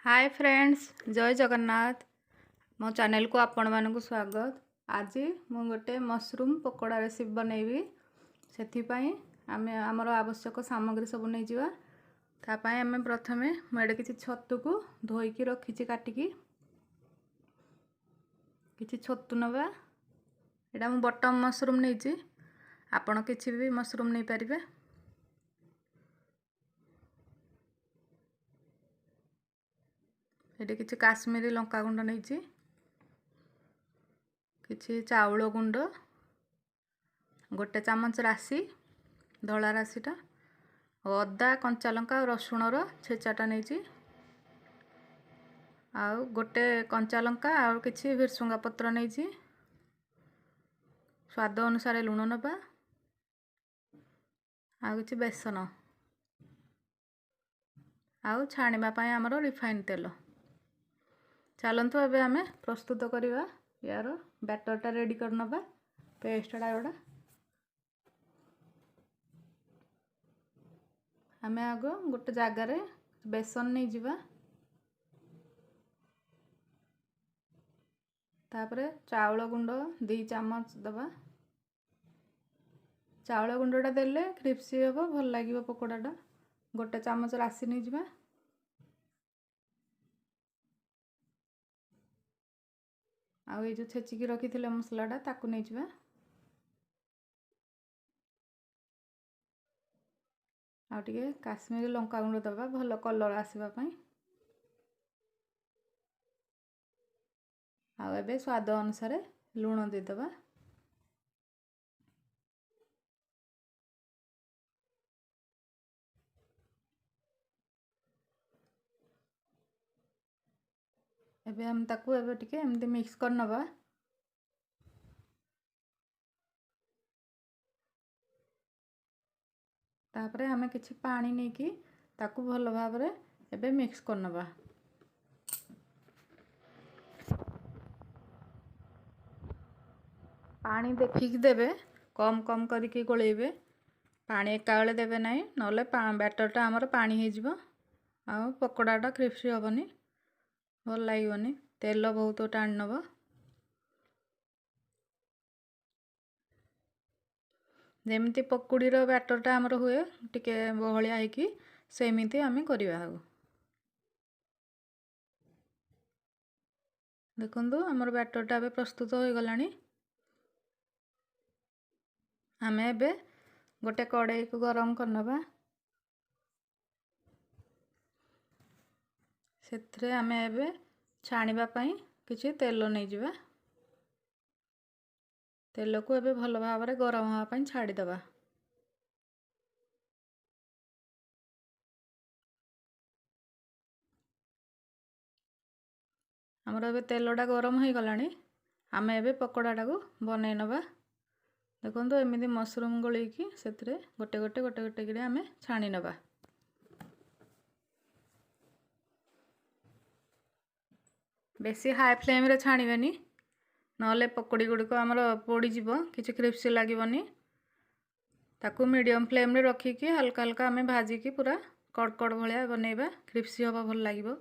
ହାଏ friends, ଜୟ ଜଗନ୍ନାଥ। ମୋ ଚ୍ୟାନେଲକୁ ଆପଣମାନଙ୍କୁ ସ୍ୱାଗତ। ଆଜି ମୁଁ ଗୋଟେ ମସରୁମ୍ ପକୋଡ଼ା ରେସିପି ବନେଇବି। ସେଥିପାଇଁ ଆମେ ଆମର ଆବଶ୍ୟକ ସାମଗ୍ରୀ ସବୁ ନେଇଯିବା। ତା ପାଇଁ ଆମେ ପ୍ରଥମେ ମୁଁ ଏଠି କିଛି ଛତୁକୁ ଧୋଇକି ରଖିଛି କାଟିକି। କିଛି ଛତୁ ନେବା। ଏଇଟା ମୁଁ ବଟମ୍ ମସରୁମ୍ ନେଇଛି, ଆପଣ କିଛି ବି ମସରୁମ୍ ନେଇପାରିବେ। ଏଠି କିଛି କାଶ୍ମୀରୀ ଲଙ୍କା ଗୁଣ୍ଡ ନେଇଛି, କିଛି ଚାଉଳ ଗୁଣ୍ଡ, ଗୋଟେ ଚାମଚ ରାଶି, ଧଳା ରାଶିଟା, ଆଉ ଅଦା, କଞ୍ଚା ଲଙ୍କା ଆଉ ରସୁଣର ଛେଚାଟା ନେଇଛି, ଆଉ ଗୋଟେ କଞ୍ଚା ଲଙ୍କା ଆଉ କିଛି ଭେରସୁଙ୍ଗା ପତ୍ର ନେଇଛି। ସ୍ୱାଦ ଅନୁସାରେ ଲୁଣ ନେବା, ଆଉ କିଛି ବେସନ, ଆଉ ଛାଣିବା ପାଇଁ ଆମର ରିଫାଇନ୍ ତେଲ। ଚାଲନ୍ତୁ ଏବେ ଆମେ ପ୍ରସ୍ତୁତ କରିବା। ୟାର ବ୍ୟାଟରଟା ରେଡ଼ି କରିନେବା, ପେଷ୍ଟଟା ଏଗୁଡ଼ା। ଆମେ ଆଗ ଗୋଟେ ଜାଗାରେ ବେସନ ନେଇଯିବା, ତାପରେ ଚାଉଳ ଗୁଣ୍ଡ 2 ଚାମଚ ଦେବା। ଚାଉଳ ଗୁଣ୍ଡଟା ଦେଲେ କ୍ରିପ୍ସି ହେବ, ଭଲ ଲାଗିବ ପକୋଡ଼ାଟା। ଗୋଟେ ଚାମଚ ରାଶି ନେଇଯିବା, ଆଉ ଏଇ ଯେଉଁ ଛେଚିକି ରଖିଥିଲେ ମସଲାଟା ତାକୁ ନେଇଯିବା, ଆଉ ଟିକେ କାଶ୍ମୀରୀ ଲଙ୍କା ଗୁଣ୍ଡ ଦେବା ଭଲ କଲର୍ ଆସିବା ପାଇଁ। ଆଉ ଏବେ ସ୍ୱାଦ ଅନୁସାରେ ଲୁଣ ଦେଇଦେବା। ଏବେ ଆମେ ତାକୁ ଏବେ ଟିକେ ଏମିତି ମିକ୍ସ କରିନେବା। ତାପରେ ଆମେ କିଛି ପାଣି ନେଇକି ତାକୁ ଭଲ ଭାବରେ ଏବେ ମିକ୍ସ କରିନେବା। ପାଣି ଦେଖିକି ଦେବେ, କମ୍ କମ୍ କରିକି ଗୋଳେଇବେ। ପାଣି ଏକାବେଳେ ଦେବେ ନାହିଁ, ନହେଲେ ବ୍ୟାଟରଟା ଆମର ପାଣି ହେଇଯିବ ଆଉ ପକୋଡ଼ାଟା କ୍ରିପ୍ସି ହେବନି, ଭଲ ଲାଗିବନି, ତେଲ ବହୁତ ଟାଣି ନେବ। ଯେମିତି ପକୁଡ଼ିର ବ୍ୟାଟରଟା ଆମର ହୁଏ ଟିକେ ବହଳିଆ ହେଇକି, ସେମିତି ଆମେ କରିବା। ଆଉ ଦେଖନ୍ତୁ, ଆମର ବ୍ୟାଟରଟା ଏବେ ପ୍ରସ୍ତୁତ ହୋଇଗଲାଣି। ଆମେ ଏବେ ଗୋଟେ କଡ଼େଇକୁ ଗରମ କରିନେବା। ସେଥିରେ ଆମେ ଏବେ ଛାଣିବା ପାଇଁ କିଛି ତେଲ ନେଇଯିବା। ତେଲକୁ ଏବେ ଭଲ ଭାବରେ ଗରମ ହେବା ପାଇଁ ଛାଡ଼ିଦେବା। ଆମର ଏବେ ତେଲଟା ଗରମ ହୋଇଗଲାଣି। ଆମେ ଏବେ ପକୋଡ଼ାଟାକୁ ବନେଇ ନେବା। ଦେଖନ୍ତୁ, ଏମିତି ମସରୁମ୍ ଗୋଳେଇକି ସେଥିରେ ଗୋଟେ ଗୋଟେ ଗୋଟେ ଗୋଟେ କରି ଆମେ ଛାଣି ନେବା। ବେଶୀ ହାଇ ଫ୍ଲେମ୍ରେ ଛାଣିବେନି, ନହେଲେ ପକୋଡ଼ି ଗୁଡ଼ିକ ଆମର ପୋଡ଼ିଯିବ, କିଛି କ୍ରିପ୍ସି ଲାଗିବନି। ତାକୁ ମିଡ଼ିୟମ୍ ଫ୍ଲେମ୍ରେ ରଖିକି ହାଲକା ହାଲକା ଆମେ ଭାଜିକି ପୁରା କଡ଼କଡ଼ ଭଳିଆ ବନେଇବା, କ୍ରିପ୍ସି ହେବ, ଭଲ ଲାଗିବ।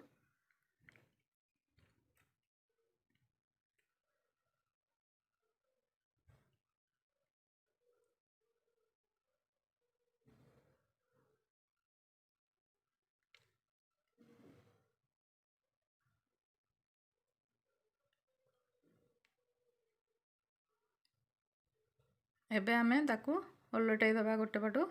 ଏବେ ଆମେ ତାକୁ ଓଲଟେଇ ଦେବା ଗୋଟେ ପଟୁ।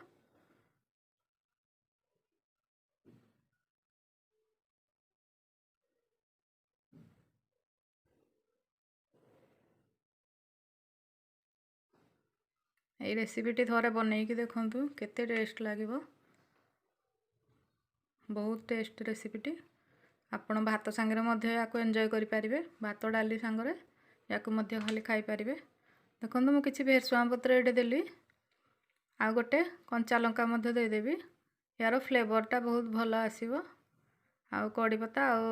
ଏଇ ରେସିପିଟି ଥରେ ବନେଇକି ଦେଖନ୍ତୁ, କେତେ ଟେଷ୍ଟ ଲାଗିବ। ବହୁତ ଟେଷ୍ଟ ରେସିପିଟି। ଆପଣ ଭାତ ସାଙ୍ଗରେ ମଧ୍ୟ ୟାକୁ ଏନ୍ଜୟ କରିପାରିବେ, ଭାତ ଡାଲି ସାଙ୍ଗରେ ୟାକୁ ମଧ୍ୟ ଖାଲି ଖାଇପାରିବେ। ଦେଖନ୍ତୁ, ମୁଁ କିଛି ଭେରସୁଙ୍ଗା ପତ୍ର ଏଇଠି ଦେଲି, ଆଉ ଗୋଟେ କଞ୍ଚା ଲଙ୍କା ମଧ୍ୟ ଦେଇଦେବି। ୟାର ଫ୍ଲେଭରଟା ବହୁତ ଭଲ ଆସିବ। ଆଉ କଡ଼ିପତା ଆଉ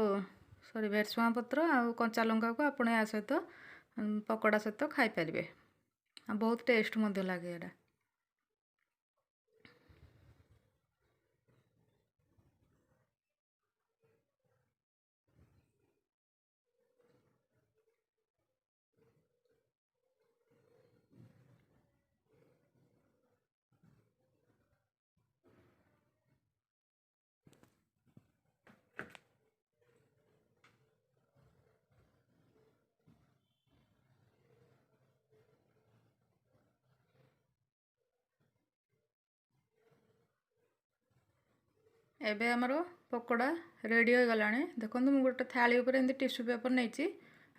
ସରି ଭେରସୁଙ୍ଗା ପତ୍ର ଆଉ କଞ୍ଚା ଲଙ୍କାକୁ ଆପଣ ୟା ସହିତ ପକୋଡ଼ା ସହିତ ଖାଇପାରିବେ, ଆଉ ବହୁତ ଟେଷ୍ଟ ମଧ୍ୟ ଲାଗେ ଏଇଟା। ଏବେ ଆମର ପକୋଡ଼ା ରେଡ଼ି ହୋଇଗଲାଣି। ଦେଖନ୍ତୁ, ମୁଁ ଗୋଟେ ଥାଳି ଉପରେ ଏମିତି ଟିସୁ ପେପର୍ ନେଇଛି।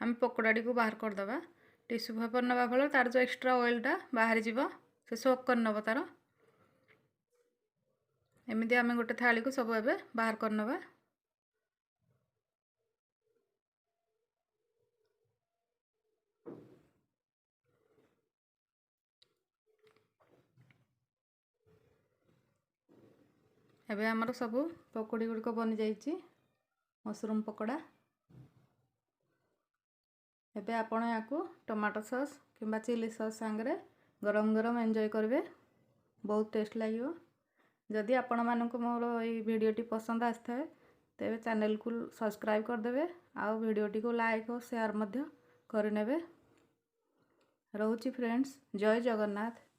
ଆମେ ପକୋଡ଼ାଟିକୁ ବାହାର କରିଦେବା। ଟିସୁ ପେପର୍ ନେବା ଫଳରେ ତାର ଯେଉଁ ଏକ୍ସଟ୍ରା ଅଏଲ୍ଟା ବାହାରିଯିବ, ସେ ସୋକ୍ କରିନେବ ତାର। ଏମିତି ଆମେ ଗୋଟେ ଥାଳିକୁ ସବୁ ଏବେ ବାହାର କରିନେବା। ଏବେ ଆମର ସବୁ ପକୋଡ଼ି ଗୁଡ଼ିକ ବନିଯାଇଛି, ମସରୁମ୍ ପକୋଡ଼ା। ଏବେ ଆପଣ ଏହାକୁ ଟମାଟୋ ସସ୍ କିମ୍ବା ଚିଲି ସସ୍ ସାଙ୍ଗରେ ଗରମ ଗରମ ଏନ୍ଜୟ କରିବେ, ବହୁତ ଟେଷ୍ଟ ଲାଗିବ। ଯଦି ଆପଣମାନଙ୍କୁ ମୋର ଏଇ ଭିଡ଼ିଓଟି ପସନ୍ଦ ଆସିଥାଏ, ତେବେ ଚ୍ୟାନେଲକୁ ସବସ୍କ୍ରାଇବ୍ କରିଦେବେ ଆଉ ଭିଡ଼ିଓଟିକୁ ଲାଇକ୍ ଓ ସେୟାର ମଧ୍ୟ କରିନେବେ। ରହୁଛି ଫ୍ରେଣ୍ଡସ୍, ଜୟ ଜଗନ୍ନାଥ।